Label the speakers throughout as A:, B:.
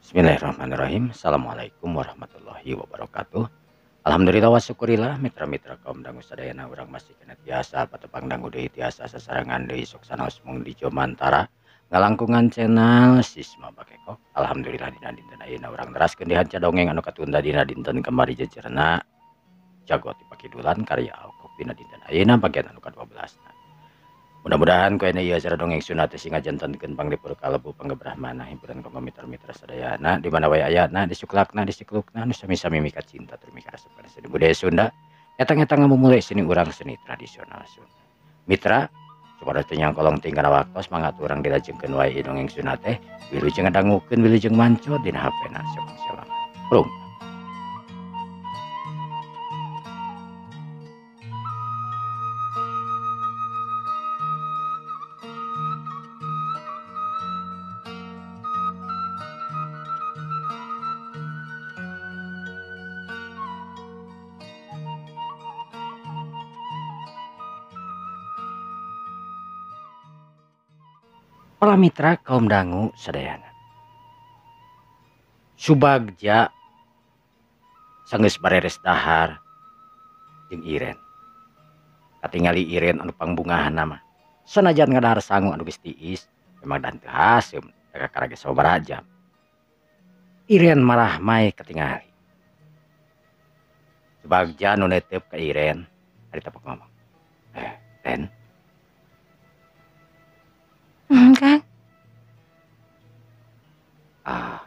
A: Bismillahirrahmanirrahim. Assalamualaikum warahmatullahi wabarakatuh. Alhamdulillah wa syukurillah, mitra-mitra kaum dangu sadayana, urang masih keneh tiasa patepang dangu deui, tiasa sasarengan deui, sok sanaos mung di Jomantara ngalangkungan channel Sisma Bakekok. Alhamdulillah, dina dinten ayeuna urang neraskeun di hanca dongeng anu katunda dina dinten kamari, jejerna Jago ti Pakidulan karya Alkok, dina dinten ayeuna bagian anu ka-12. Mudah-mudahan ku ieu acara dongeng Sunda teh sing ngajantenkeun panglipur kalebu panggebrahmana, hiburan kanggo mitra-mitra sadayana di mana wae ayana, di suklakna, di siklukna, nu sami-sami mika cinta tur mika resep kana seni budaya Sunda, eta-eta ngamumule seni urang, seni tradisional Sunda. Mitra, supados teu nyangkolong teuing kana waktos, mangga urang dilajengkeun wae dongeng Sunda teh. Wilujeng ngadangukeun, wilujeng manco dina HP-na sewang-sewang. Prung. Para mitra kaum dangu sadayana. Subagja sanggeus bareres dahar jeung Iren. Katingali Iren anu pangbungahan mah. Sanajan ngadahar sangu anu geus tiis, memang dan teu haseum kakara ge sababaraha jam. Iren marah mae katingali. Subagja nu netep ka Iren, ari tepak ngomong. "Eh, Ren."
B: Kang.
A: Ah.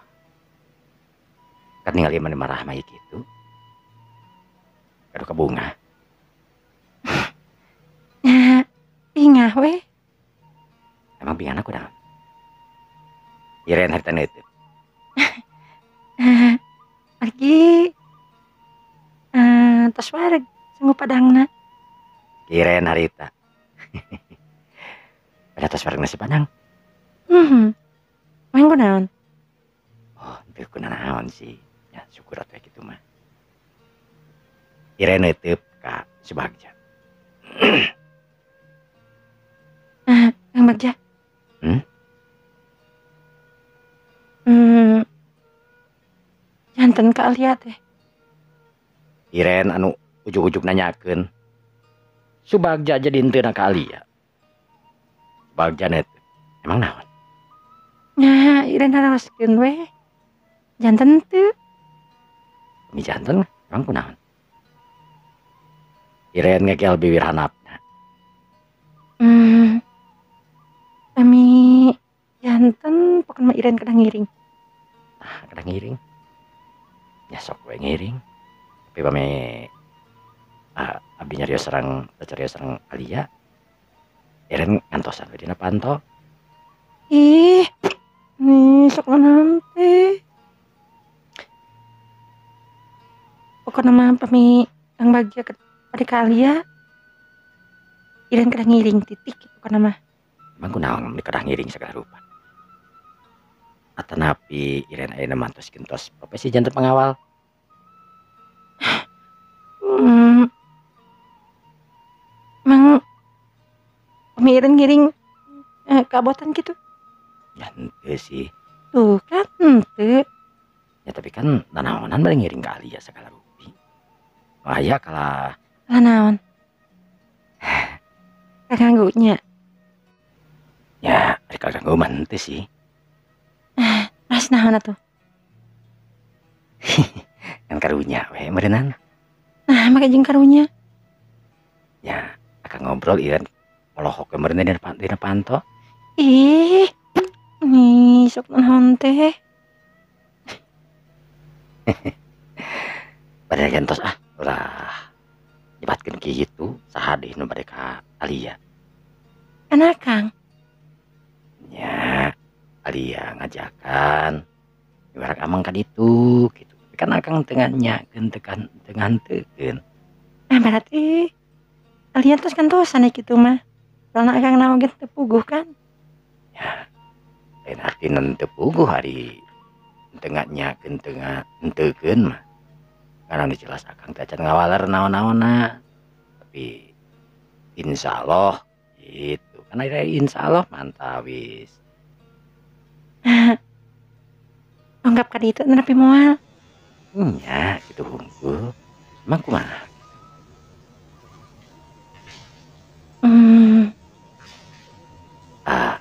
A: Katingali mani marah mah kitu. Gaduh kabungah.
B: Nya, bingah we.
A: Emang bingahna kunaon? Iren harita neuteut.
B: Margi tos wareg sangu padangna.
A: Iren harita. Pada tos wareg nasi padang.
B: Emang kunaon?
A: Oh, teu kunaon sih. Ya, syukur atuh kitu mah. Iren neuteut ka Subagja.
B: Kang Bagja.
A: Hmm?
B: Janten ka Alia teh.
A: Iren anu ujug-ujug nanyakeun. Subagja jadi henteu ka Alia. Subagja neuteut. Emang naon?
B: Nya, Iren naroskeun we. Janten teu?
A: Mi janten emang kunaon? Iren ngegel bibir handapna.
B: Kami janten pokona mah Iren kedah ngiring.
A: Ah, kedah ngiring. Ya sok we ngiring. Tapi pami abdi nyarios sareng carios sareng Alia. Iren ngantosan we dina panto.
B: Ih, nih sok naon teh. Pokona mah pami Kang Bagja bade ka Alia, Iren kedah ngiring titik pokona mah.
A: Emang kunaon mun kedah ngiring sagala rupa? Atanapi Iren ayeuna mah tos gentos profesi janten pengawal.
B: Emang pami Iren ngiring kabotan kitu?
A: Ya henteu sih.
B: Tuh kan henteu.
A: Ya tapi kan nanaonan bade ngiring ka Alia sagala rupi. Aya kalah.
B: Lah naon? Kaganggu nya.
A: Ya, ari kaganggu mah henteu sih.
B: Ras naon atuh?
A: Kan karunya we meureunana.
B: Nah, make jeung karunya.
A: Ya, akang ngobrol Iren molohok we meureun dina panto.
B: Ih, nih sok naon teh.
A: Bade gentos ah, ulah nyebatkeun kitu, saha deui nu bade ka Alia?
B: Kan akang.
A: Nya, Alia ngajakan ibarat amang ka ditu kitu. Tapi kan akang teu nganyakeun, teu nganteukeun.
B: Nah, berarti Alia tos kantosan kitu mah. Soalna akang naon ge teu puguh kan?
A: Ya, lain artina teu puguh, ari teu nganyakeun, teu nganteukeun mah. Karena nu jelas akang teh acan ngawaler naon-naonna. Tapi insyaallah gitu. Karena insyaallah mantawis.
B: Anggap Siap ka ditu nepi moal.
A: Nya kitu hungkul. Emang kumaha? Ah.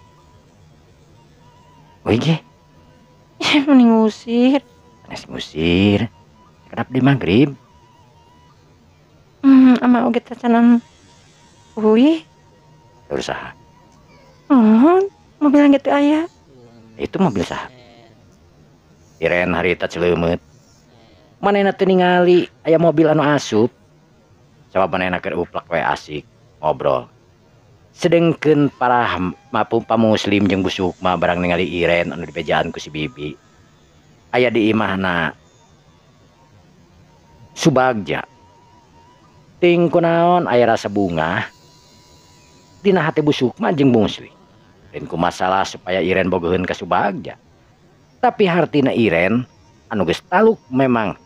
A: Wih ge.
B: Mending ngusir.
A: Sanes ngusir. Kedap di maghrib.
B: Ama oge tacanan. Uih.
A: Terus saha?
B: Oh, mobil gitu aya.
A: Itu mobil saha? Iren harita celeumeup. Manehna teu ningali aya mobil anu asup. Sabab manehna keur uplak we asik ngobrol. Sedengkeun para mapu pamuslim jeung Bu Sukma barang ningali Iren anu dibejaan ku si Bibi. Aya di imahna Subagja. Ting kunaon aya rasa bungah dina hate Bu Sukma jeung Bu Muslim. Lain ku masalah supaya Iren bogoheun ka Subagja. Tapi hartina Iren anu geus taluk memang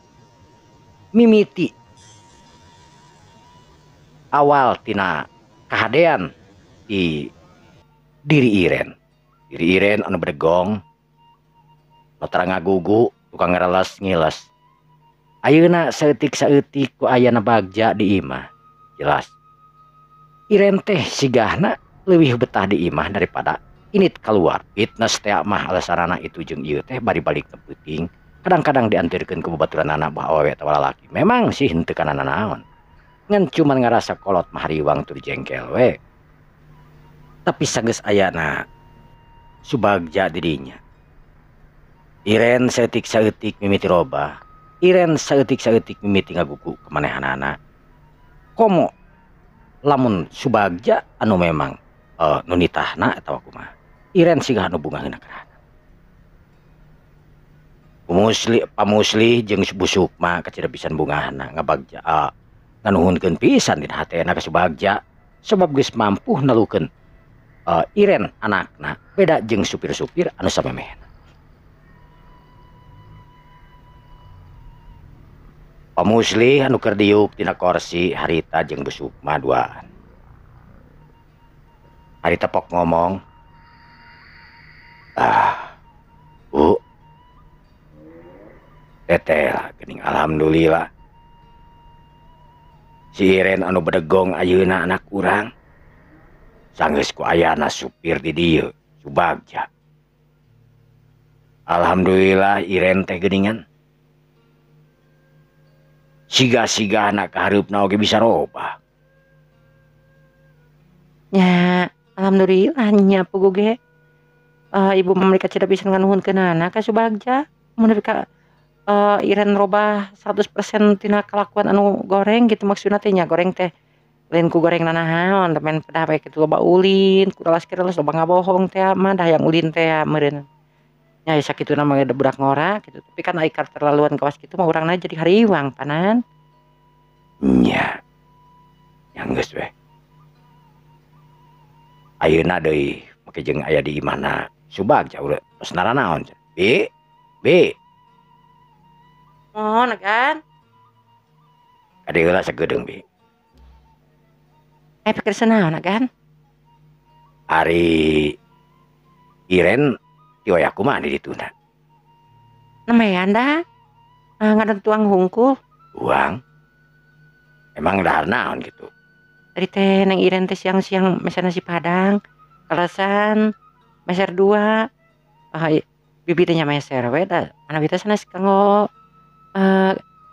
A: mimiti awal tina kahadean di diri Iren. Diri Iren anu bedegong, nu tara ngagugu, tukang ngereles ngiles. Ayeuna saeutik-saeutik ku ayana Bagja di imah. Jelas. Iren teh sigahna leuwih betah di imah daripada init keluar. Fitness teh mah alasanana itu jeung ieu teh bari balik ke peuting. Kadang-kadang diantirkeun ku babaturanana bah awewe atawa lalaki. Memang sih henteu kana nanaon. Ngan cuman ngarasa kolot mah hariwang tur jengkel we. Tapi sageus ayana Subagja didinya. Iren saeutik-saeutik mimiti robah. Iren saeutik-saeutik mimiti ngagugu kemanehanana. Komo lamun Subagja anu memang nu nitahna atawa kumaha. Iren sigah anu bungaheuna karana. Musli pamusli jeung Bu Sukma kacida pisan bungahna ngabagja nganuhunkeun pisan dina hatena ka Subagja sebab geus mampu nalukeun Iren anakna beda jeung supir-supir anu samemehna. Pamusli anu keur diuk dina korsi harita jeung Bu Sukma duaan. Harita pok ngomong, "Ah, Bu, teteh lah geuning alhamdulillah. Si Iren anu bedegong ayeuna anak urang. Sanggeus ku ayana supir di dieu, Subagja. Alhamdulillah Iren teh geuningan. Siga-siga anak kahareupna oge bisa robah."
B: Nya, alhamdulillah nya puguh ge. Ibu mah mereka cida pisan nganuhunkeunana ka Subagja. Mun ka Iren robah 100% tina kalakuan anu goreng gitu maksudna teh nya goreng teh lain ku goreng nanaon temen pedah we kitu loba ulin ku relas-relas loba ngabohong teh mah dah yang ulin teh meureun. Nya sakituna mah budak ngora gitu tapi kan ai terlaluan kawas kitu mah urangna jadi hariwang panan.
A: Nya. Nya geus we. Ayeuna deui make jeung aya di imahna Subagja ulah tos naranaon. Bi, Bi.
B: Mohon kan.
A: Kade heula sagedeung Bi.
B: Pikir senaon kan?
A: Ari Iren ti wayah kumaha di dituna?
B: Nemean dah. Ngadan tuang hungkul.
A: Uang? Emang dahar naon gitu?
B: Tadi teh neng Iren teh siang-siang meser nasi padang, kalesan, meser 2. Bibi teh nya meser we da. Anak teh sanes kanggo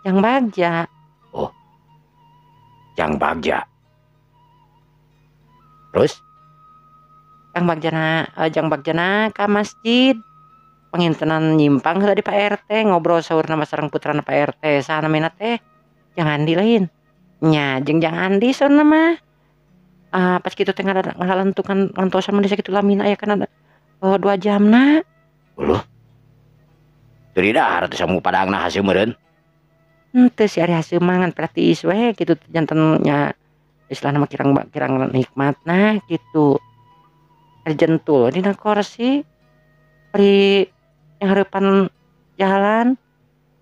B: Jang Bagja.
A: Oh, Jang Bagja. Terus?
B: Jang Bagjana ka masjid. Pangintenan nyimpang heula di Pak RT ngobrol saurna mah sareng putrana Pak RT saha namina teh Jang Andi lain. Nya jeung Jang Andi saurna mah. Pas kitu teh ngalalentukan ngantosan mun sakitu lamina aya kana 2 jamna.
A: Uluh. Teu didahar teh samu padangna haseum meureun.
B: Henteu si ari haseum mah ngan praktis we kitu janten nya istilahna mah kirang nikmatna kitu. Ari jentul dina korsi ari yang hareupan jalan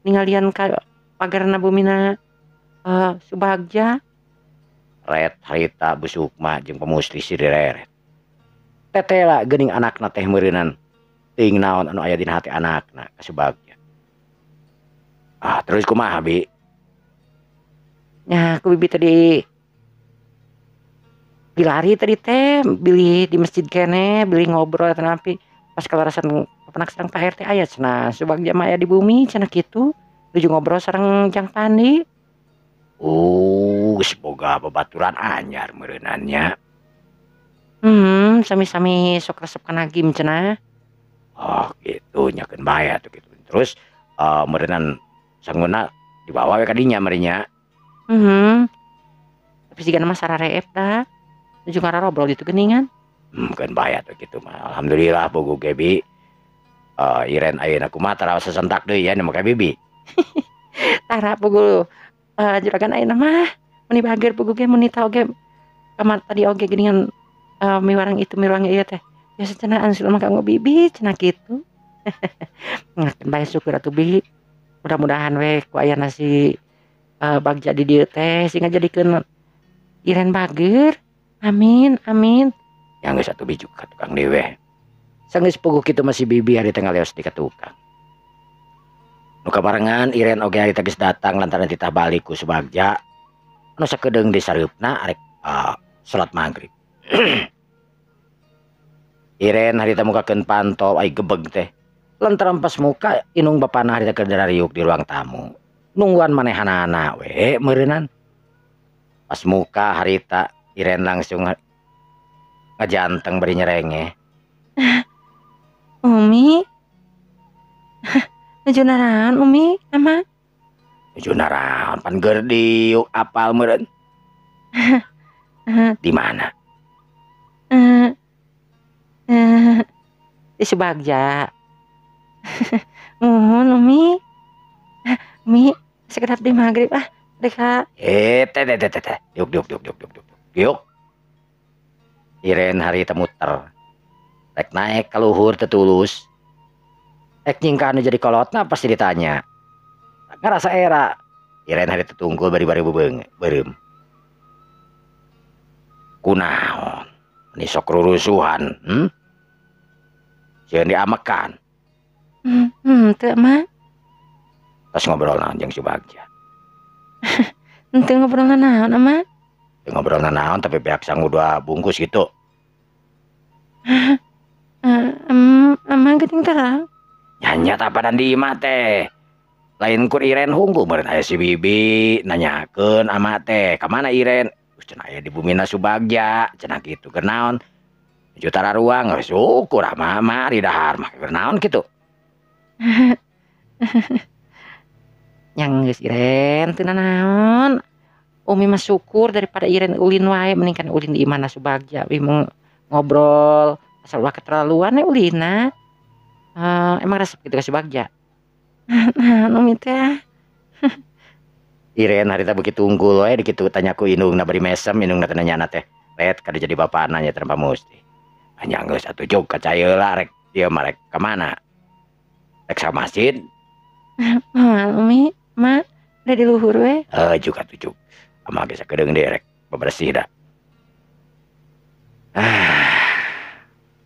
B: ningalian ka pagarna bumina Subagja.
A: Ret harita Bu Sukma jeung pamusli si direret. Tetela geuning anakna teh meureunan teuing naon anu aya dina hati anakna ka Subagja. Ah, terus kumaha Bi?
B: Nya ku Bibi tadi dilari tadi teh bilih di masjid keneh bilih ngobrol atanapi pas kalarasan papenak sareng Pak RT aya cenah Subagja mah aya di bumi cenah kitu nuju ngobrol sareng Jang Pandi.
A: Oh, geus boga babaturan anyar meureunan nya.
B: Sami-sami sok resep kana game cenah.
A: Oh, gitu nya keun bae atuh kitu. Terus meureunan sanguna dibawa we ka dinya meureun nya.
B: Tapi sigana mah sarareep da. Nuju ngarobrol ditu geuningan.
A: Keun bae atuh kitu mah. Alhamdulillah bogo ge Bi. Iren ayeuna kumaha tara sasentak deui ya make Bibi.
B: Tara puguh juragan ayeuna mah meuni bager puguh ge meuni tau ge kamar tadi oge geuningan miwarang itu miwarang ieu teh. Biasa cenah ansul mah kanggo Bibi cenah kitu. Ngakeun bae syukur atuh Bi. Mudah-mudahan we ku ayana si Bagja di dieu teh sing ngajadikeun Iren bager. Amin amin.
A: Yang geus atuh Bi ka tukang deui we. Sanggeus puguh kitu mah si Bibi harita ngaleos di ka tukang. Nu kabarengan Iren oge harita geus datang lantaran titah balik ku Subagja anu sakedeung di sareupna arek salat magrib. Iren harita mukakeun panto ai gebeg teh. Lantaran pas muka inung bapana harita keur darariuk di ruang tamu. Nungguan manehanana we meureunan. Pas muka harita Iren langsung ngajanteng bari nyerengeh.
B: Umi. Nuju naraon Umi ama?
A: Nuju naraon pan keur diuk apal meureun. Di mana?
B: Di Subagja. Muhun Umi. Umi sekedap di maghrib ah deka.
A: Teh teh teh teh. Diuk diuk diuk diuk diuk diuk. Diuk. Iren harita muter. Rek naik ka luhur teu tulus. Rek nyingkah nu jadi kolotna pasti ditanya. Ngarasa era. Iren harita tunggul bari-bari beureum. Kunaon? Ini sok rurusuhan, Sieun diamekan.
B: Teu mah.
A: Pas ngobrol naon jeung Subagja.
B: Henteu ngobrol naon ama?
A: Teu ngobrol naon tapi pihak sangu dua bungkus gitu.
B: Ama geuning terang.
A: Nya tapadan di imah teh. Lain kur Iren hungkul meureun aya si Bibi nanyakeun ama teh, ka mana Iren? Cenah aya di bumina Subagja, cenah kitu keur naon? Nuju tararuang geus syukur ama mah di dahar mah keur naon kitu.
B: Yang geus Iren teu nanaon. Umi mah syukur daripada Iren ulin wae mending kan ulin di imahna Subagja we ngobrol asal ulah keterlaluan we ulina. Emang resep gitu ka Subagja. Nah, Umi teh.
A: Iren harita begitu unggul we dikitu tanya ku indungna bari mesem indungna teh nanyana teh. Ret kada jadi bapana nya teh pamusti. Nya geus atuh jog kacayeula rek ieu mah rek ka mana? Rek sa masjid.
B: Moal Umi, ma da di luhur we.
A: Heuh atuh jug. Ama ge sakedeung deui rek bebersih da.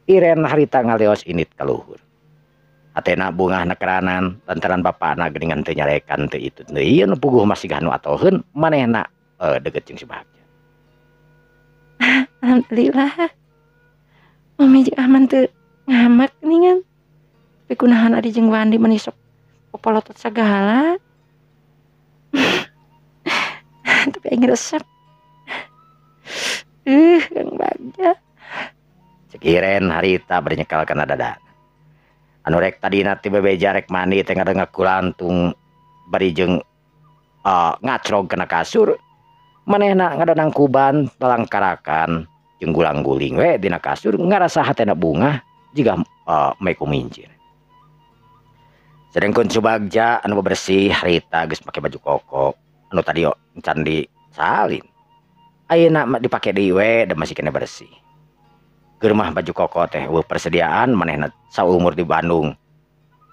A: Iren harita ngaleos init ka luhur. Hatena bungah nekeranan lantaran bapana geuningan teu nyarekan teu itu teu ieu nu puguh masih nu atoheun manehna deukeut jeung Subagja.
B: Alhamdulillah. Umi jeung Aman teu ngamek geuningan. Tapi kunahan adi jeung Wandi meuni sok popolotot sagala. Tapi aing resep. Kang Bagja.
A: Cek Iren harita bari nyekal kana dada. Anu rek tadina ti bebeja rek mandi teh ngadengak kulantung bari jeung ngacrog kana kasur. Manehna ngadonang kuban lalangkarakan jeung gulang-guling we dina kasur ngarasa hatena bungah jiga meh kumincir. Sedengkeun Subagja anu bebersih harita geus make baju koko anu tadi can disalin. Ayeuna mah dipake deui we da masih keneh bersih. Keur mah baju koko teh eueuh persediaan manehna saumur di Bandung.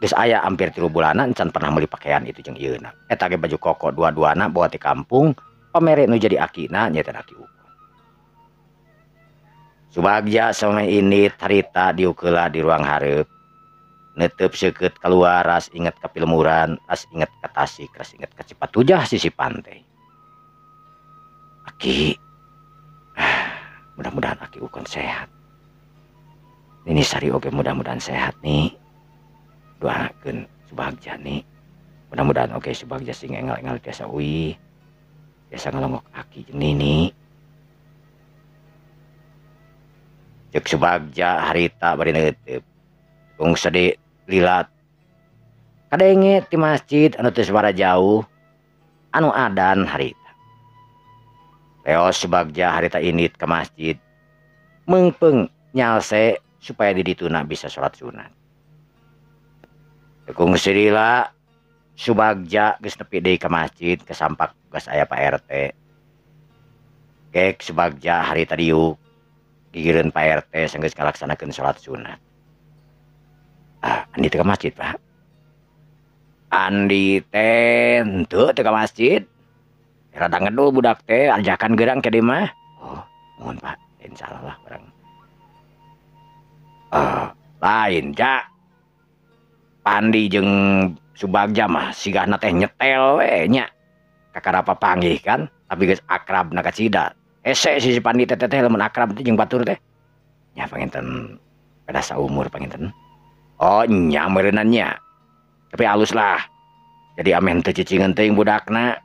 A: Geus aya hampir 3 bulanan can pernah meuli pakaian itu jeung ieuna. Eta ge baju koko dua-duana bawa ti kampung, pamere nu jadi akina nyaeta aki Ukun. Subagja samemeh indit harita diuk heula di ruang hareup. Netep seukeut kaluar ras inget ka Pilemuran, ras inget ka Tasik, ras inget ka Cipatujah sisi pantai. Aki, mudah-mudahan Aki Ukon sehat. Nini Sari oge mudah-mudahan sehat nih. Doakeun Subagja nih. Mudah-mudahan oge Subagja sing enggal-enggal tiasa uih. Tiasa ngalongok Aki jeung Nini. Cek Subagja harita bari neuteup. Kung sadi lilat. Kadenge ti masjid anu teu sabaraha jauh anu adan harita. Leos Subagja harita indit ke masjid. Meungpeung nyalse supaya di dituna bisa sholat sunat. Kung sirila Subagja geus nepi deui ka masjid kesampak geus aya Pak RT. Gek Subagja harita diuk gigireun Pak RT sanggeus ngalaksanakeun sholat sunat. Ah, Andi teh ka masjid, Pak. Andi teh henteu teh ka masjid. Rada ngedul budak teh ajakan gerang ke dieu mah. Oh, mohon Pak, insyaallah lah urang. Lain ja. Pandi jeung Subagja mah sigahna teh nyetel we nya. Kakara papanggih kan, tapi geus akrab na kacida. Hese si Pandi teh teh lamun akrab teh jeung batur teh. Nya panginten beda saumur panginten. Oh nya meureunnan nya. Tapi alus lah. Jadi ameh teu cicingeun teuing budakna.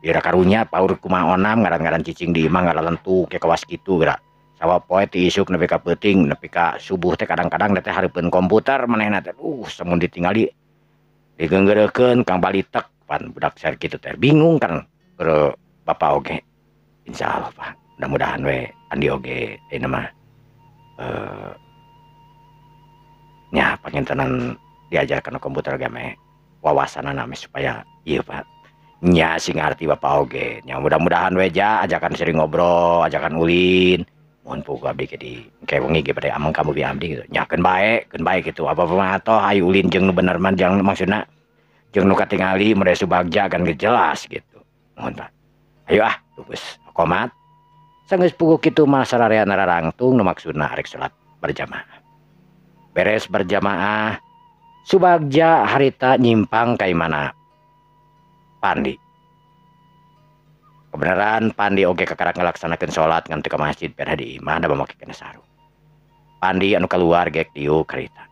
A: Ira karunya paur kumaha onam ngaran-ngaran cicing di imah ngaralentuk ke kawas kitu geura. Sawa poe ti isuk nepi ka peuting nepi ka subuh teh kadang-kadang teh hareupeun komputer manehna teh. Samun ditingali digeunggeureukeun kang balitek pan budak ser kitu teh bingung kan keur bapak oge. Insyaallah Pak, mudah-mudahan we Andi oge ayeuna mah nya pangintenan diajarkan komputer ge meh wawasanana meh supaya ieu Pak. Nya sing ngarti bapak oge. Nya mudah-mudahan we ja ajakan sering ngobrol, ajakan ulin. Mohon pugu abdi ke di engke wengi ge bade ameng ka bumi abdi gitu. Nya keun bae kitu. Apa-apa mah atoh hayu ulin jeung nu bener mah jang maksudna jeung nu katingali mere Subagja kan geus jelas gitu. Mohon Pak. Ayo ah, geus komat. Sanggeus puguh kitu mah sararea nararangtung nu maksudna arek salat berjamaah. Beres berjamaah, Subagja harita nyimpang ka imana Pandi. Kebenaran Pandi oge kakarak ngalaksanakeun salat ngan teu ka masjid beda di imah da make kana sarung. Pandi anu kaluar gek diuk harita.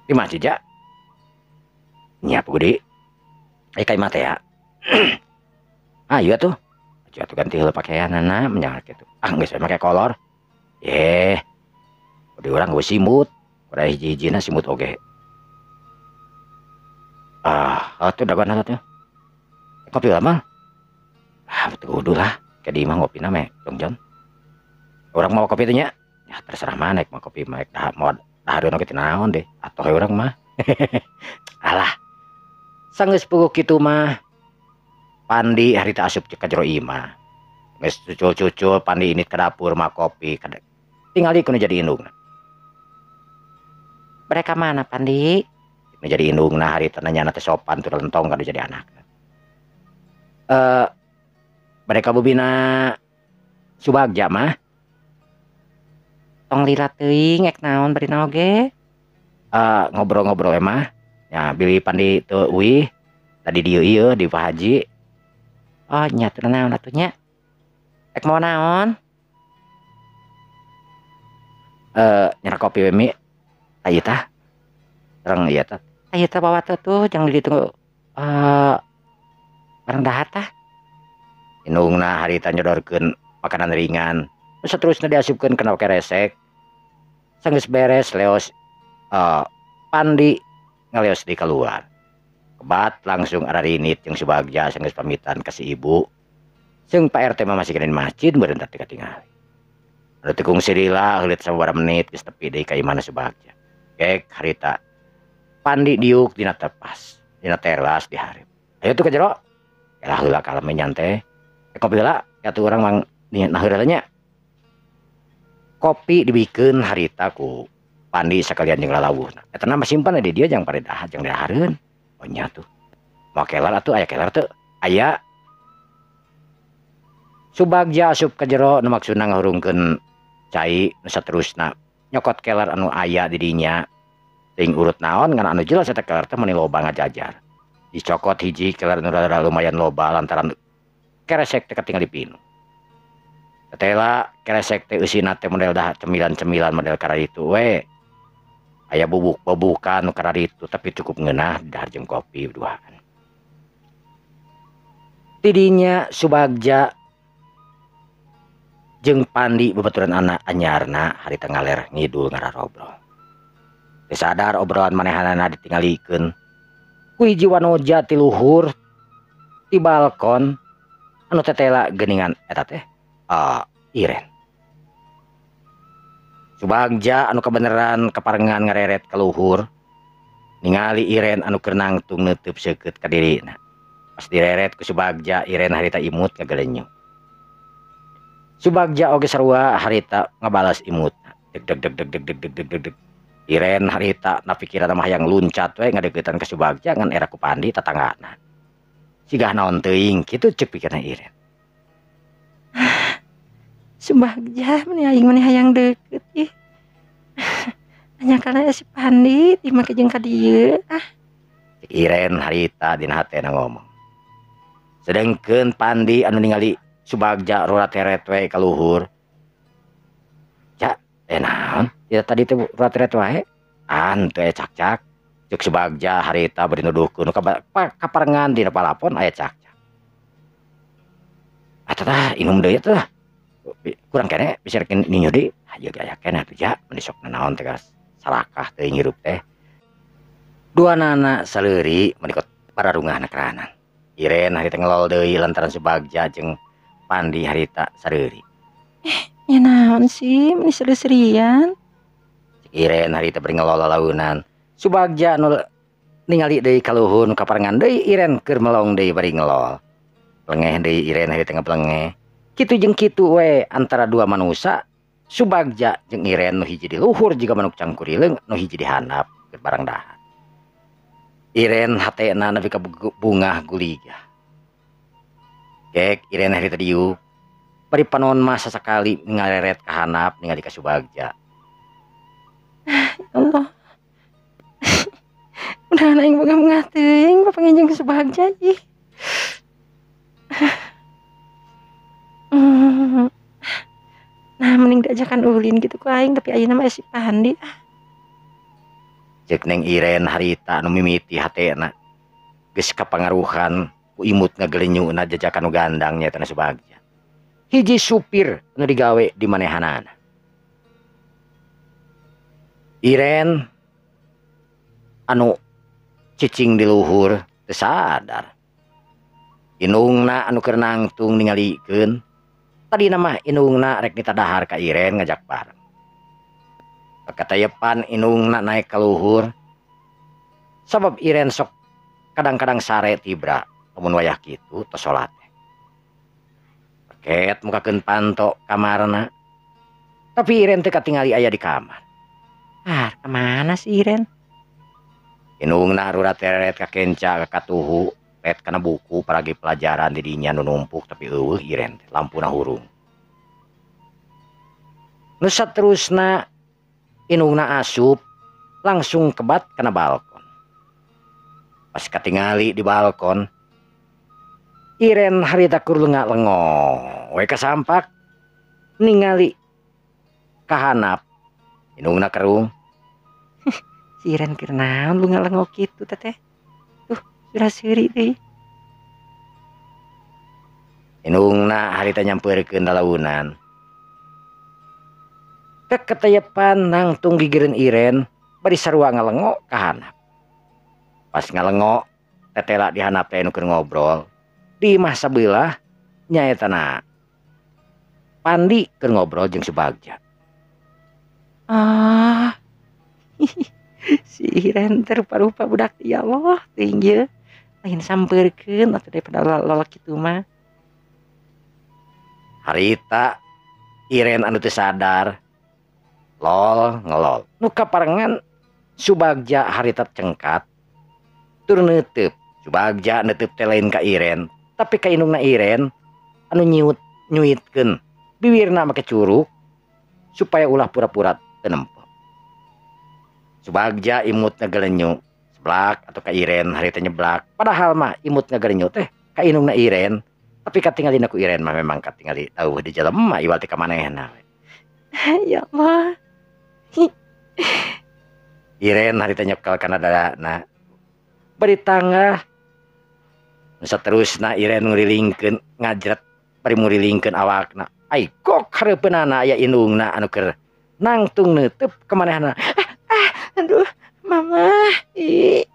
A: Di masjid ja. Nya puguh deui. Ka imah teh ya. Ayo atuh. Ayo atuh ganti heula pakaianana menyang kitu. Ah geus we make kolor. Yeh. Di urang geus simut, ora hiji-hijina simut oge. Ah, atuh dagoan atuh. Kopi lah mah. Ah, betul kudu lah. Kayak di imah ngopina meh, jongjon. Urang mau kopi teh nya? Ya terserah maneh mau kopi mah dah mau dahareun oge teh naon deh. Atoh we urang mah. Alah. Sanggeus puguh kitu mah Pandi harita asup ka jero imah. Geus cucul-cucul Pandi init ka dapur mah kopi. Tingali kudu jadi indungna.
B: Mereka mana Pandi?
A: Nu jadi indungna harita nanyana teh sopan tur lentong kadu jadi anak. Mereka bubina Subagja mah.
B: Tong lila teuing ek naon bari naon ge?
A: Ngobrol-ngobrol emah. Ya bilih Pandi teu uih tadi dieu ieu di Pak Haji.
B: Oh nya teu naon atuh nya. Ek mau naon?
A: Nyerah kopi we mi. Tah ieu tah. Terang ieu tah.
B: Tah ieu tah bawa teh tuh jang di ditu barang dahar tah.
A: Indungna harita nyodorkeun makanan ringan. Saterusna diasupkeun kana keresek. Sanggeus beres leos Pandi ngaleos di keluar. Kebat langsung ararinit jeung Subagja sanggeus pamitan ka si ibu. Jeung Pak RT mah masih kana di masjid meureun teh katingali. Anu teu kungsi lila heulit sababaraha menit geus tepi deui ka imahna Subagja. Gek harita Pandi diuk dina tepas, dina teras di hareup. Ayo tuh ka jero. Yalah heula kalem nyantai. Kopi heula atuh urang mang nah heula nya. Kopi dibikeun harita ku Pandi sakalian jeung lalawuhna. Eta mah simpan di dieu jang paredah jang dahareun. Oh nya tuh. Mau kelar atuh aya kelar teu? Aya. Subagja asup ka jero nu maksudna ngahurungkeun cai nu saterusna nyokot kelar anu aya di dinya. Teuing urut naon ngan anu jelas eta keler teh meuni loba ngajajar. Dicokot hiji keler nu rada lumayan loba lantaran keresek teh katingali pinu. Tetela keresek teh eusina teh model dah cemilan-cemilan model kararitu we. Aya bubuk-bubukan nu kararitu tapi cukup ngeunah dahar jeung kopi duaan. Tidinya Subagja jeung Pandi babaturan anak anyarna harita ngaler ngidul ngararobrol. Teu sadar obrolan manehanana ditingalikeun ku hiji wanoja ti luhur ti balkon anu tetela geuningan eta teh Iren. Subagja anu kabeneran kaparengan ngareret ka luhur ningali Iren anu keur nangtung neuteub seukeut ka dirina. Pas direret ku Subagja Iren harita imut ngagelenyuk. Subagja oge sarua harita ngabalas imutna. Deg deg deg deg deg deg deg deg deg deg. Iren harita na pikiran mah hayang luncat we ngadeukeutan ka Subagja ngan era ku Pandi tatanggana. Sigah naon teuing kitu ceuk pikirna Iren.
B: Subagja meni aing meni hayang deukeut ih. Hanjakal si Pandi teh make jeung ka dieu ah.
A: Ceuk Iren harita dina hatena ngomong. Sedengkeun Pandi anu ningali Subagja rurat-teret we ka luhur. Ca, naon? Ya tadi teh rurat-teret wae. Ah, henteu aya cakcak. Ceuk Subagja harita bari nuduhkeun nu kaparengan dina palapon aya cakcak. Atuh tah inum deui tah. Kurang kene bisa rek ninyu deui. Hayu ge aya keneh atuh ja, mun sok nanaon teh sarakah teuing hirup teh. Duanana saleuri meuni pararungahna keranan. Iren harita ngelol deui lantaran Subagja jeung Pandi harita sareuri.
B: Ya naon sih meni seuri-seurian.
A: Iren harita bari ngelol lalaunan. Subagja nu ningali deui ka luhur nu kaparengan deui Iren keur melong deui bari ngelol. Plengeh deui Iren harita ngaplengeh. Kitu jeung kitu we antara dua manusa Subagja jeung Iren nu hiji di luhur jiga manuk cangkurileung nu hiji di handap keur barang dahar. Iren hatena nepi ka bungah guligah. Gek Iren harita diuk bari panon mah sasakali ngareret ka handap ningali ka Subagja.
B: Ya Allah. Udah aing bungah-bungah teuing papanggih jeung Subagja ih. Nah mending diajakan ulin gitu ku aing tapi ayeuna mah si Pandi ah.
A: Ceuk Neng Iren harita anu mimiti hatena geus kapangaruhan ku imut ngagelenyuna jajakan nu gandang nyaeta Subagja. Hiji supir nu digawe di manehanana. Iren anu cicing di luhur teu sadar. Indungna anu keur nangtung ningalikeun. Tadina mah indungna rek nitadahar ka Iren ngajak bareng. Katayepan indungna naik ka luhur. Sabab Iren sok kadang-kadang sare tibra lamun wayah kitu tos salat teh. Paket mukakeun panto kamarna. Tapi Iren teu katingali aya di kamar.
B: Ah, kemana si Iren?
A: Indungna rurat-teret ka kenca ka katuhu. Pet kana buku paragi pelajaran di dinya nu numpuk tapi eueuh Iren teh lampuna hurung. Nu saterusna indungna asup langsung kebat kana balkon. Pas katingali di balkon Iren harita keur lenga-lengo we kasampak ningali ka handap indungna kerung.
B: Si Iren keur naon lenga-lengo kitu teh? Tuh sudah seuri deui.
A: Indungna harita nyampeurkeun lalaunan. Keketayepan nangtung gigireun Iren bari sarua ngalengo ka handap. Pas ngalengo tetela di handap teh nu keur ngobrol. Di imah sabelah nyaetana Pandi keur ngobrol jeung Subagja.
B: Ah. Si Iren teh rupa-rupa budak ya Allah teuing ieu. Lain sampeurkeun atuh daripada lolok kitu mah.
A: Harita Iren anu teu sadar lol ngelol. Nu kaparengan Subagja harita cengkat tur neuteub. Subagja neuteub teh lain ka Iren, tapi ka indungna Iren anu nyiut nyuitkeun biwirna make curug supaya ulah pura-pura teu nempo. Subagja imut ngagelenyu seblak atau ka Iren harita nyeblak. Padahal mah imut ngagelenyu teh ka indungna Iren. Tapi katingalina ku Iren mah memang katingali eueuh di jelema iwal teh ka manehna.
B: Ya Allah.
A: Iren harita nyekel kana dadana. Bari tangah. Saterusna Iren ngurilingkeun ngajret bari ngurilingkeun awakna. Ai kok hareupeunana aya indungna anu keur nangtung neuteub ka manehna.
B: Aduh, mama. Ih,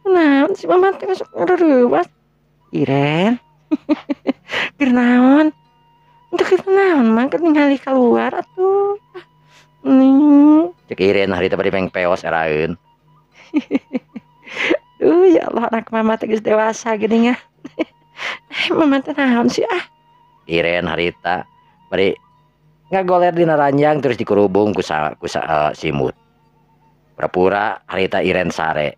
B: naon si mama teh masuk ngareuwas. Iren. Keur naon? Untuk keur naon mah keur ningali keluar atuh.
A: Cek Iren harita bari pengpeos eraeun.
B: Duh, ya Allah, anak mama teh geus dewasa geuning ah. Mama teh naon sih ah?
A: Iren harita bari ngagoler dina ranjang terus dikurubung ku simut. Pura-pura harita Iren sare.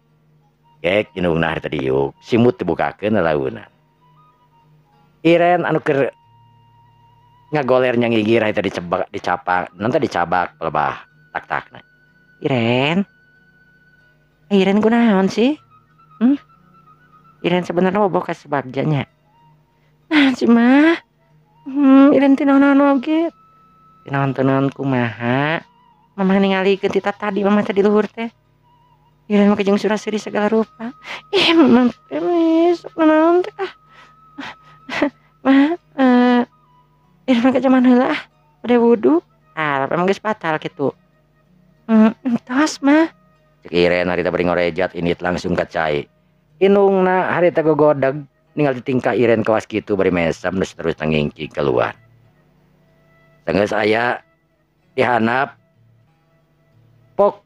A: Gek indungna harita diuk, simut dibukakeun lalaunan. Iren anu keur ngagoler nyangigir harita dicebak, dicapak, nanti dicabak pelebah tak-takna.
B: Iren. Iren kunaon sih? Iren sebenarnya boboh ka Subagja nya. Nah, si mah. Iren teh naon-naon oge. Teu naon-naon kumaha. Mama ningalikeun ti tadi mama teh di luhur teh. Iren mah jeung sura-suri segala rupa. Ih, mama teh sok naon teh ah. Mah, Iren mah ka zaman heula ah, bade wudu. Ah, emang geus batal kitu. Entos mah.
A: Cek Iren harita bari ngorejat indit langsung ka cai. Indungna harita gogodeg ningali tingkah Iren kawas kitu bari mesem nu terus ngingking keluar. Sanggeus aya dihanap pok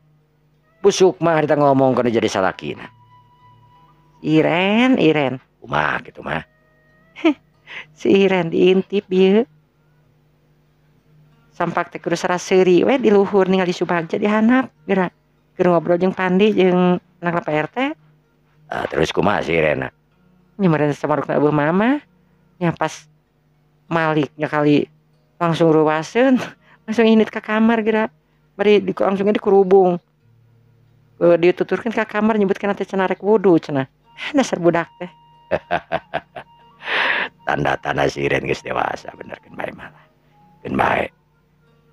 A: busuk mah harita ngomong kana jadi salakina.
B: Iren, Iren.
A: Kumaha kitu mah?
B: Si Iren diintip ieu. Sampak teh kudu saraseuri we di luhur ningali Subagja dihanap geura. Keur ngobrol jeung Pandi jeung anak Pak RT.
A: Terus kumaha si Iren?
B: Nya meureun samarukna eueuh mama. Nya pas maliknya kali langsung ruwaseun, langsung indit ka kamar geura. Bari langsung dikurubung. Dituturkeun ka kamar nyebutkeun teh cenah rek wudu cenah. Dasar budak teh.
A: Tanda-tanda si Iren geus dewasa bener keun bae malah. Keun bae.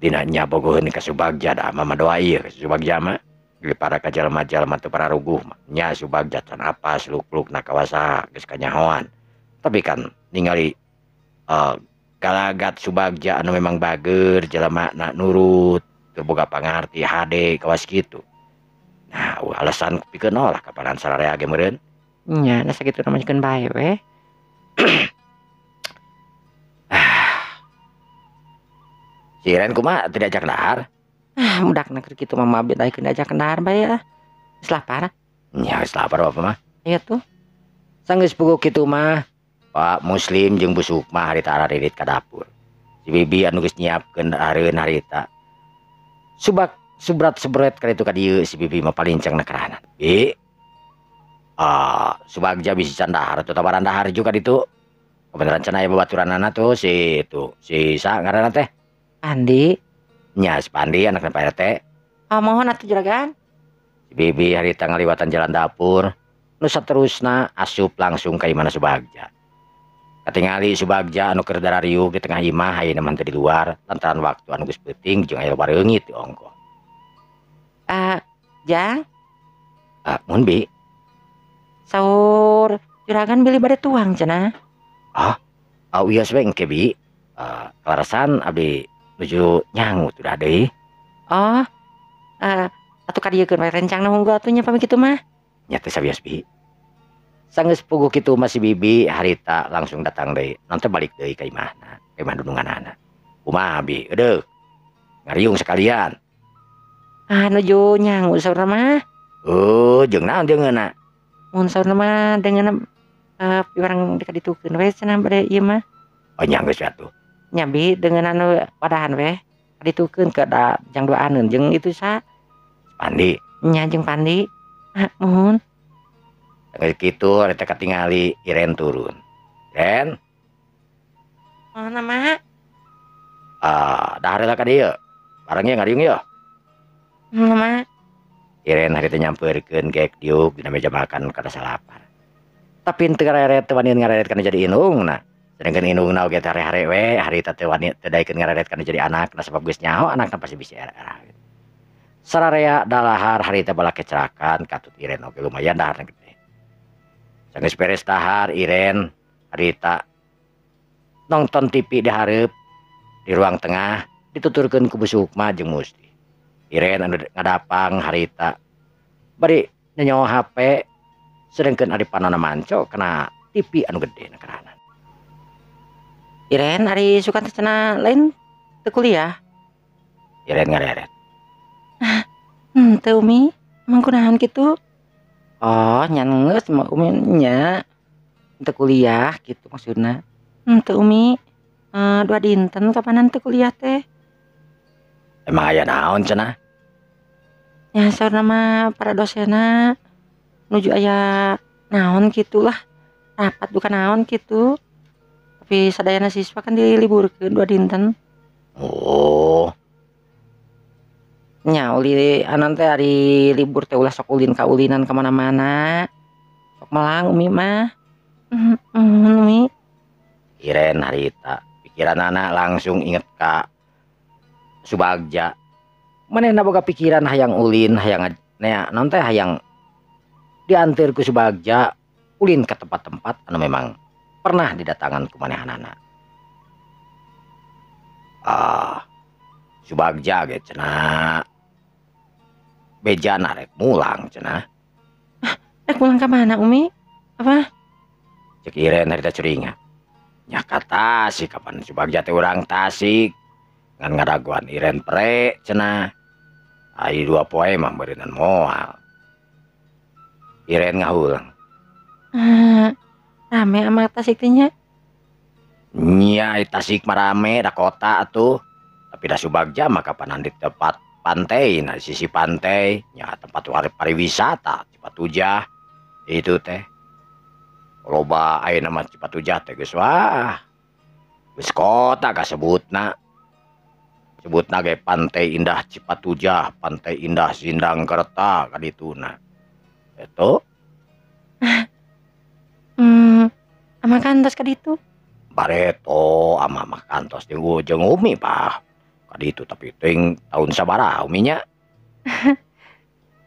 A: Dina nya bogoheun ka Subagja da mama doa ieu ka Subagja mah. Geus para ka jalma-jalma teu pararuguh mah. Nya Subagja can apa seluk-belukna kawasa geus kanyahoan. Tapi kan ningali galagat Subagja anu memang bager jelemana nurut teu boga pangarti hade kawas kitu. Nah, alasan pikeun nolak kapanan sararea ge meureun.
B: Nya, da sakitu mah keun bae we.
A: Si Iren kumaha teu diajak dahar?
B: Ah, budakna keur kitu mah mah daekeun diajak dahar bae ah. Geus lapar.
A: Nya geus lapar bapak mah.
B: Ieu tuh.
A: Sanggeus puguh kitu mah Pak Muslim jeung Bu Sukma harita araririt ka dapur. Si Bibi anu geus nyiapkeun dahareun harita. Subak subrat sebret ka ditu ka dieu si Bibi mah palinceng na keranan. Bi. Subagja bisi can dahar atuh tawaran dahar juga ditu. Kebenaran cenah aya babaturanana tuh si itu si sa ngaranna teh?
B: Pandi.
A: Nya si Pandi anakna Pak RT.
B: Oh, mohon atuh juragan.
A: Si Bibi harita ngaliwatan jalan dapur. Nu saterusna asup langsung ka imahna Subagja. Katingali Subagja anu keur darariuk di tengah imah ayeuna mah teu di luar lantaran waktu anu geus peuting jeung aya bareungit di ongkoh.
B: Jang.
A: Mun Bi.
B: Saur juragan bilih bade tuang cenah.
A: Ah, wios we engke Bi. Kaleresan abdi nuju nyangu udah deui.
B: Oh, atuh kadieukeun we rencangna unggul atuh nya pami kitu mah.
A: Nya teh sawios Bi. Sanggeus puguh kitu mah si Bibi harita langsung datang deui. Nanti balik deui ka imahna, ka imah dudunganana. Kumaha Bi? Eudeuh. Ngariung sekalian.
B: Ah, nuju nyangu saurna mah.
A: Oh, jeung naon deungeunna?
B: Mun saurna mah deungeunna piwarang dikaditukeun we cenah bade ieu mah.
A: Oh, nya geus atuh.
B: Nya Bi deungeun anu wadahan we kaditukeun ke da jang duaaneun jeung itu sa
A: Pandi.
B: Nya jeung Pandi. Ah, muhun.
A: Geus kitu harita katingali Iren turun. Ren.
B: Mana mah?
A: Ah, dahar lah ka dieu. Barangnya ngariung yeuh.
B: Mama.
A: Iren harita nyampeurkeun gek diuk dina meja makan kada salapar. Tapi teu ngareret teu wani ngareret kana jadi indungna. Sedangkan indungna oge hare-hare we harita teu wani teu daekeun ngareret kana jadi anakna sabab geus nyaho anakna pasti bisa era-era. Sararea dalahar harita balake cerakan katut Iren oge lumayan daharna gede. Sanggeus beres dahar Iren harita nonton TV di hareup di ruang tengah dituturkeun ku Bu Sukma jeung Musti. Iren anu ngadapang harita bari nyenyo HP sedangkan ari panona manco kana TV anu gede na keranan.
B: Iren ari sukan teh cenah lain teu kuliah.
A: Iren ngareret.
B: Henteu Umi, emang kunaon kitu? Oh, nya geus mah Umi nya teu kuliah kitu maksudna. Henteu Umi, 2 dinten kapanan teu kuliah teh.
A: Emang aya naon cenah?
B: Ya saurna mah para dosenna nuju aya naon kitulah, rapat duka naon kitu. Tapi sadayana siswa kan diliburkeun 2 dinten.
A: Oh.
B: Nya uli anan teh ari libur teh ulah sok ulin kaulinan ka mana-mana. Sok melang Umi mah. Umi.
A: Iren harita pikiranana langsung inget ka Subagja. Manehna boga pikiran hayang ulin, hayang nea naon teh hayang dianteur ku Subagja ulin ka tempat-tempat anu memang pernah didatangan ku manehanana. Ah, Subagja ge cenah bejana rek mulang cenah.
B: Ah, rek mulang ka mana Umi? Apa?
A: Cek Iren harita curinga. Nya ka Tasik kapan Subagja teh urang Tasik. Ngan ngadaguan Iren pre cenah. Ai 2 poe mah beureunan moal. Iren ngahulang.
B: Rame ama Tasik teh nya?
A: Nya ai Tasik mah rame da kota atuh. Tapi da Subagja mah kapanan di tempat pantai, nah sisi pantai, nya tempat pariwisata Cipatujah itu teh. Loba ayeuna mah Cipatujah teh geus wah. Geus kota kasebutna. Sebutna ge Pantai Indah Cipatujah, Pantai Indah Sindangkerta kadituna. Eta.
B: Ama kantos kaditu.
A: Bareto ama mah kantos jeung Umi pah. Kaditu tapi teuing taun sabaraha Umi nya.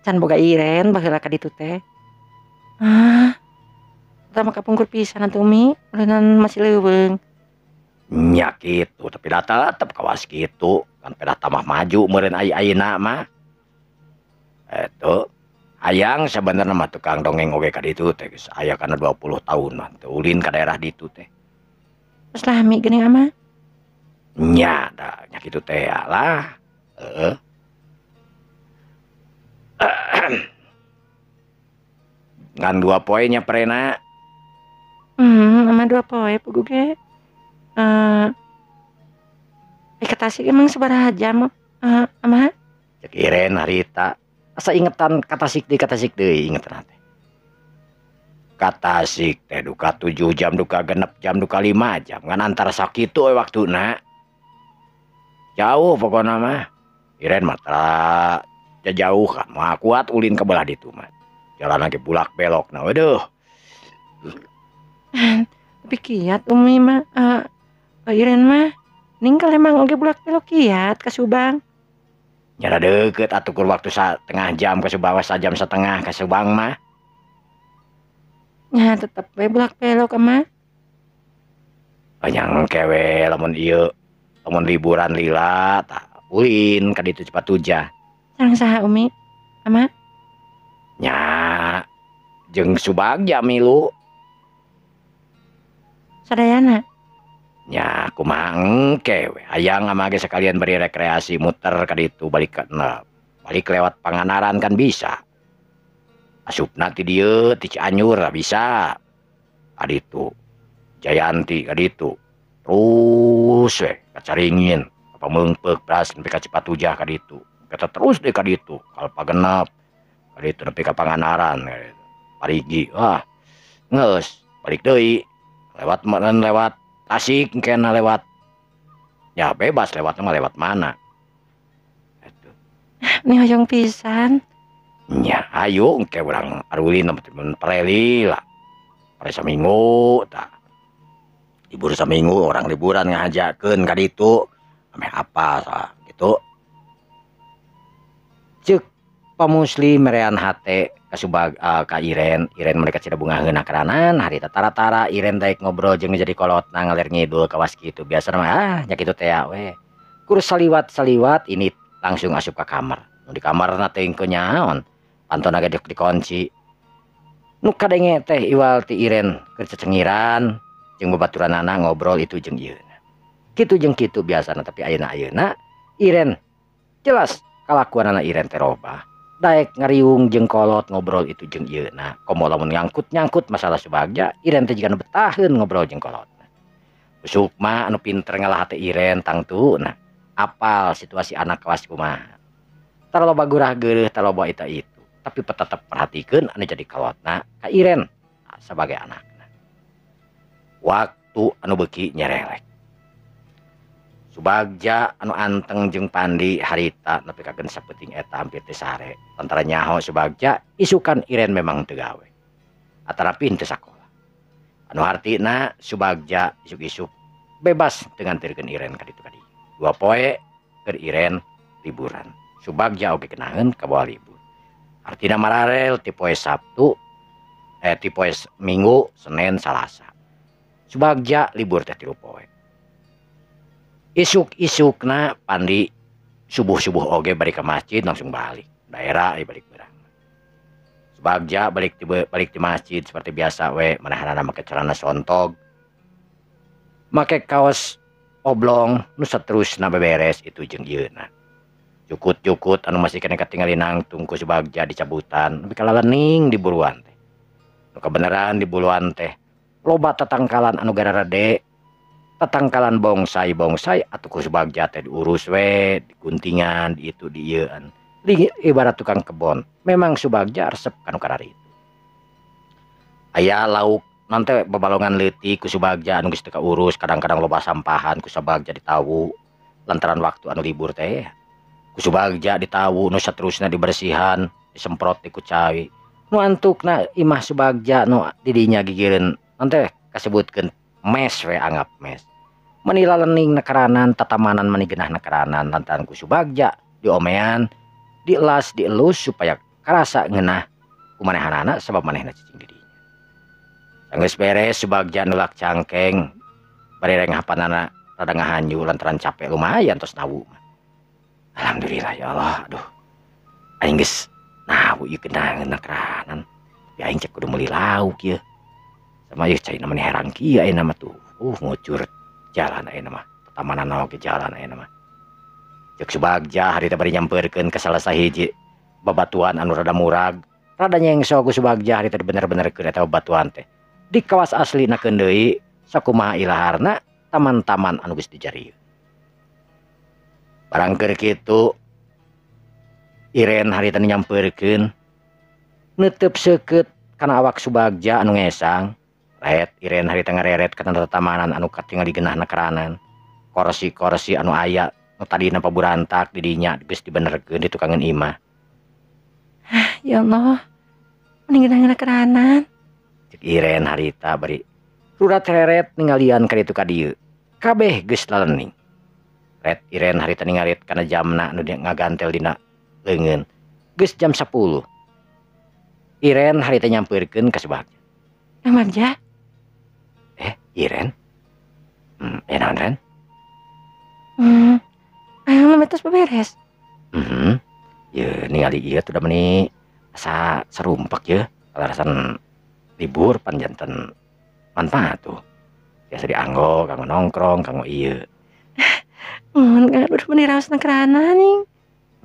B: Can boga Iren baheula kaditu teh. Ah. Eta mah kapungkur pisan atuh Umi, meureunnan masih leuweung.
A: Nya kitu tapi da tetep kawas kitu kan pedah tambah maju meureun ai ayeuna mah. Eta hayang sabenerna mah tukang dongeng oge ka ditu teh geus aya kana 20 tahun mah teu ulin ka daerah ditu teh.
B: Geus lami geuning ama.
A: Nya da nya kitu teh lah. Heeh. Ngan 2 poe nya prena.
B: Ama 2 poe puguh ge. Ka Tasik emang sabaraha jam ama?
A: Cek Iren harita asa ingetan ka Tasik deui ingetan teh. Ka Tasik teh duka 7 jam duka 6 jam duka 5 jam ngan antara sakitu we waktuna. Jauh pokona mah. Iren mah tara jauh kan mah kuat ulin ka belah ditu mah. Jalan lagi bulak belok nah waduh.
B: Tapi kiat Umi mah Iren mah ninggal emang oge bulak belok kiat ka Subang.
A: Nyara deukeut atuh kur waktu setengah jam ka Subang, sajam setengah ka Subang mah.
B: Nya tetep we bulak belok ama.
A: Anyang kewe lamun ieu lamun liburan lila tah ulin ka ditu Cipatujah.
B: Sareng saha Umi? Ama?
A: Nya jeung Subagja milu.
B: Sadayana?
A: Nya kumaha engke we hayang ama ge sekalian beri rekreasi muter ka ditu balik ka balik lewat Pangandaran kan bisa. Asupna ti dieu ti Cianjur bisa. Ka ditu Jayanti ka ditu. Terus we ka Caringin, ka Pameungpeuk bras nepi ka Cipatujah ka ditu. Kata terus deui ka ditu, Kalpagenep ka ditu nepi ka Pangandaran ka ditu. Parigi wah geus balik deui lewat lewat Tasik kena lewat ya bebas lewatnya mah lewat mana.
B: Nih hoyong pisan.
A: Nya ayo engke urang arulin temen pareli lah. Pare saminggu tah. Libur saminggu orang liburan ngajakeun ka ditu. Ameh apa sah gitu. Ceuk Pak Musli merean hate ka Subag ka Iren, Iren mereka cida bungaheun karanan harita tara-tara Iren daek ngobrol jeung jadi kolotna ngaler ngidul kawas kitu biasa mah nya kitu teh we. Kur saliwat-saliwat ini langsung asup ka kamar. Nu di kamarna teh nyaon. Pantona ge dikunci. Nu kadenge teh iwal ti Iren keur cecengiran jeung babaturanana ngobrol itu jeung ieu. Kitu jeung kitu biasana tapi ayeuna-ayeuna Iren jelas kalakuanana Iren teh robah. Daek ngariung jeung kolot ngobrol itu jeung ieu. Nah, komo lamun nyangkut-nyangkut masalah Subagja, Iren teh jiga nu betaheun ngobrol jeung kolot. Sukma anu pinter ngalah hate Iren tangtu nah apal situasi anak kelas kumaha. Tara loba gurah geureuh, tara loba eta itu, tapi tetep perhatikeun anu jadi kolotna ka Iren sebagai anakna. Waktu anu beuki nyerelek. Subagja anu anteng jeung Pandi harita nepi ka geun sapeuting eta hampir teu sare. Tantara nyaho Subagja isukan Iren memang teu gawe. Atanapi teu sakola. Anu hartina Subagja isuk-isuk bebas teu nganterkeun Iren ka ditu ka dieu. 2 poe keur Iren liburan. Subagja oge kenaeun kabawa libur. Artina mararel ti poe Sabtu ti poe Minggu, Senin, Salasa. Subagja libur teh 3 poe. Isuk-isukna Pandi subuh-subuh oge balik ke masjid langsung balik. Daerah balik berang. Subagja balik di masjid seperti biasa we manahanana make celana sontog. Make kaos oblong nu saterusna beberes itu jeung ieuna. Jukut-jukut anu masih keneh katingali nangtung ku Subagja dicabutan nepi ka lalening di buruan teh. Nu kabeneran di buluan teh loba tatangkalan anu gararade. Tatangkalan bongsai-bongsai atuh ku Subagja teh diurus we, diguntingan, di itu diieuan. Ibarat tukang kebon. Memang Subagja resep kanu kararitu. Aya lauk nanti babalongan leutik ku Subagja anu geus teu kaurus, kadang-kadang loba sampahan ku Subagja ditawu lantaran waktu anu libur teh. Ku Subagja ditawu nu saterusna dibersihan, disemprot ku cai. Nu antukna imah Subagja nu didinya gigireun nanti kasebutkeun mes we anggap mes. Meni lalening nakaranan tatamanan meni genah nakaranan lantaran ku Subagja diomean, dielas, dielus supaya karasa ngeunah ku manehanana sabab manehna cicing di dinya. Sanggeus beres Subagja nulak cangkeng bari renghapanana rada ngahanju lantaran capek lumayan tos nawu. Alhamdulillah ya Allah, aduh. Aing geus nawu ieu genah nakaranan. Tapi aing cek kudu meuli lauk ieu. Sama ieu cai meni herang kieu ayeuna mah tuh. Ngucur jalan ayeuna mah. Tatamanan oge jalan ayeuna mah. Ceuk Subagja harita bari nyampeurkeun ka salah sahiji babatuan anu rada murag. Rada nyengso ku Subagja harita dibener-benerkeun eta babatuan teh. Di kawas aslina keun deui sakumaha ilaharna taman-taman anu geus dijarieun. Barang keur kitu Iren harita nyampeurkeun neuteup seukeut kana awak Subagja anu ngesang. Ret Iren harita ngareret kana tatamanan anu katingali genahna keranan. Korsi-korsi anu aya nu tadina paburantak di dinya geus dibenerkeun di tukangeun imah.
B: Ya Allah, mending genahna keranan.
A: Cek Iren harita bari rurat reret ningalian ka ditu ka dieu. Kabeh geus lalening. Ret Iren harita ningalit kana jamna anu ngagantel dina leungeun. Geus jam 10. Iren harita nyampeurkeun ka Subagja.
B: Bagja?
A: Iren? Ya naon Ren?
B: Ayo tos beberes.
A: Ye ningali ieu tuh da meni asa serumpak ye. Kalarasan libur pan janten manfaat tuh. Biasa dianggo kanggo nongkrong, kanggo ieu.
B: Mun aduh meni raos na kerana ning.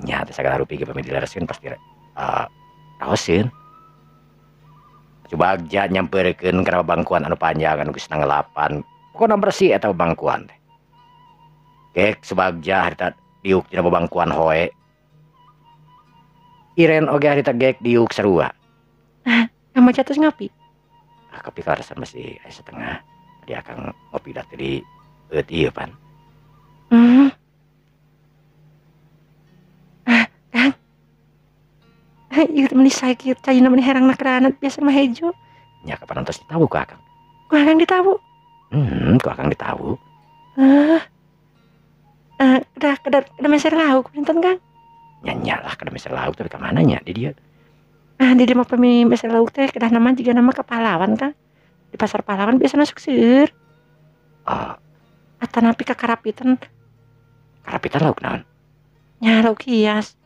A: Nya teh sagala rupi ge pami dilereskeun pasti raoseun. Subagja nyampeurkeun kana bangkuan anu panjang anu geus nangelapan. Pokona bersih eta bangkuan teh. Gek Subagja harita diuk dina babangkuan hoe. Iren oge harita gek diuk sarua.
B: Kamu catus ngopi?
A: Kopi kaleresan masih aya setengah. Tadi akang ngopi da tadi eueuh ieu pan.
B: Kang. Ieu teh meuni sae kieu caina meuni herangna keranat biasa mah hejo.
A: Nya kapan entos ditawu ku akang?
B: Ku akang ditawu.
A: Ku akang ditawu.
B: Kedah meser lauk punten Kang.
A: Nya nya lah kedah meser lauk tapi ka mana nya di dieu?
B: Ah di dieu mah pami meser lauk teh kedah nama jiga nama ka Pahlawan Kang. Di pasar Pahlawan biasana sok seueur. Atanapi ka Karapitan.
A: Karapitan lauk naon?
B: Nya lauk hias.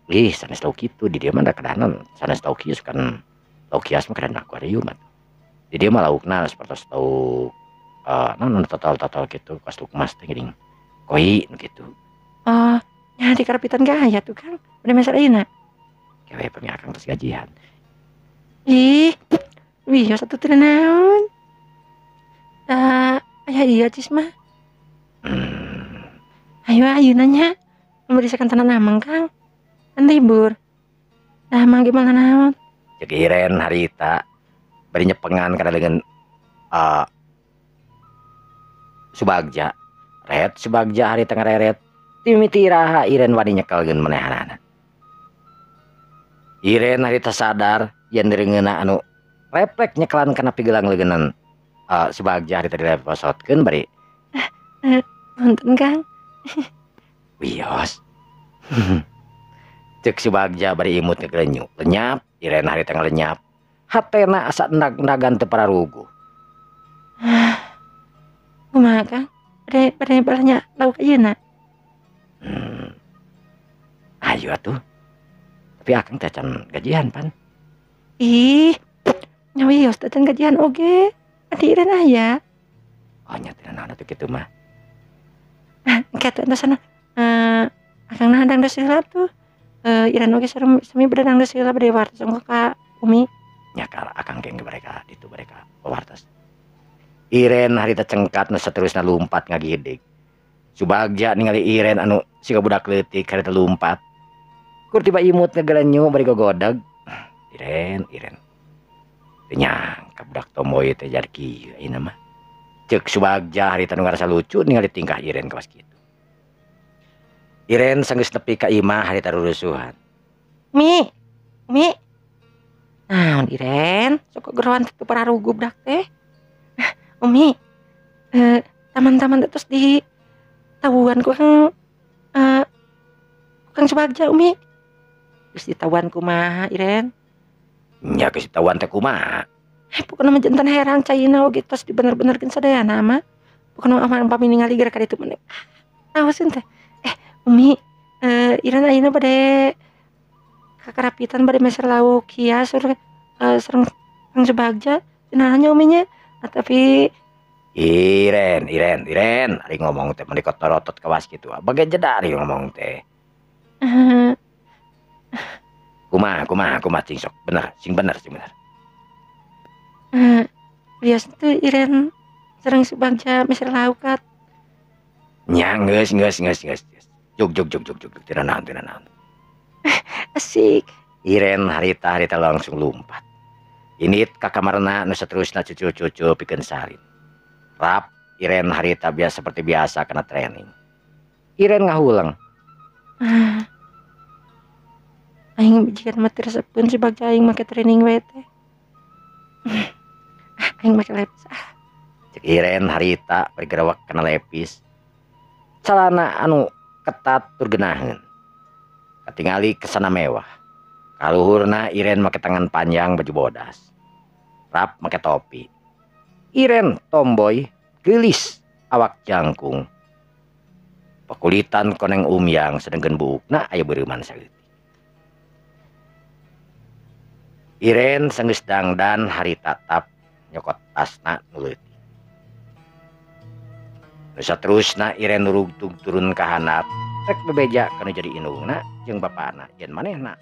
A: Ih, sanes lauk kitu di dieu mah da kedahna sanes lauk hias kan. Lauk hias mah kedahna akuarium atuh. Di dieu mah laukna sapertos lauk naon totol-totol kitu kos lauk mas teh geuning. Koi nu kitu.
B: Oh, nya di Karapitan ge aya tuh Kang. Bade meser ayeuna.
A: Kewe pami akang tos gajian.
B: Ih, wios atuh teu naon. Aya ieu cis mah. Ayo ayeuna nya. Bade sakantenan ameng Kang. Kan libur. Dah amang ge moal nanaon.
A: Ceuk Iren harita bari nyepengan kana leungeun Subagja. Ret Subagja harita ngareret. Timiti iraha Iren wani nyekel leungeun manehanana. Iren harita sadar yen deungeunna anu refleks nyekelan kana pigelang leungeunnan Subagja harita dileposotkeun bari.
B: Punten Kang.
A: Wios. Ceuk Subagja bari imut ngegrenyu. Lenyap Iren harita ngalenyap. Hatena asa endag-endagan teu pararuguh.
B: Kumaha Kang? Bade balanya lauk ayeuna?
A: Ayo atuh. Tapi akang teh can gajian pan.
B: Ih, nya wios teh can gajian oge. Adi Iren aya.
A: Oh nya teu naon atuh kitu mah.
B: Ah, engke atuh entosana. Akang na dangdus heula tuh. Iren oge sareng sami bade dangdus heula bade wartos ongkoh ka Umi.
A: Nya ka akang ge bade ka ditu bade ka pawartos. Iren harita cengkat nu saterusna lumpat ngagideg. Subagja ningali Iren anu siga budak leutik harita lumpat. Kur tiba imut ngagalenyu bari gogodeg. Iren, Iren. Teu nyangka budak tomboy teh jadi kieu ayeuna mah. Ceuk Subagja harita nu ngarasa lucu ningali tingkah Iren kawas kitu. Iren sanggeus nepi ka imah harita rurusuhan.
B: Mi, Mi. Naon Iren? Sok geroan teh pararuguh budak teh. Umi, taman-taman teh tos di tawuan ku Kang Kang Subagja Umi. Geus ditawuan kumaha Iren?
A: Nya geus ditawuan teh kumaha?
B: Pokona mah janten herang caina oge tos dibener-benerkeun sadayana mah. Pokona mah pami ningali geura ka ditu mah. Naoseun teh. Umi, Iren ayeuna bade ka Karapitan bade meser lauk hias sareng Kang Subagja. Cenah nya Umi nya. Tapi
A: Iren, Iren, Iren, ari ngomong teh meni kotorotot kawas kitu. Bage jeda ari ngomong teh. Kumaha, kumaha, kumaha cing sok bener, sing bener, sing bener.
B: Biasa teh Iren sareng Subagja meser lauk kat.
A: Nya geus geus geus geus. Jug jug jug jug jug teu naon teu naon.
B: Asik.
A: Iren harita langsung lumpat. Init ka kamarna nu saterusna cucu-cucu pikeun salin. Rap Iren harita biasa seperti biasa kena training. Iren ngahulang.
B: Aing jiga mah teu resepeun Subagja aing make training we teh. Aing make lepis ah.
A: Ceuk Iren harita bari gerewek kana lepis. Calana anu ketat tur geunaheun. Katingali kesana mewah. Kaluhurna Iren make tangan panjang baju bodas. Rap make topi. Iren tomboy, geulis, awak jangkung. Pakulitan koneng umyang sedengkeun buukna aya beureuman saeutik. Iren sanggeus dangdan harita tap nyokot tasna nu leutik. Nu saterusna Iren nurugtug turun ka handap rek bebeja kanu jadi indungna jeung bapana yen manehna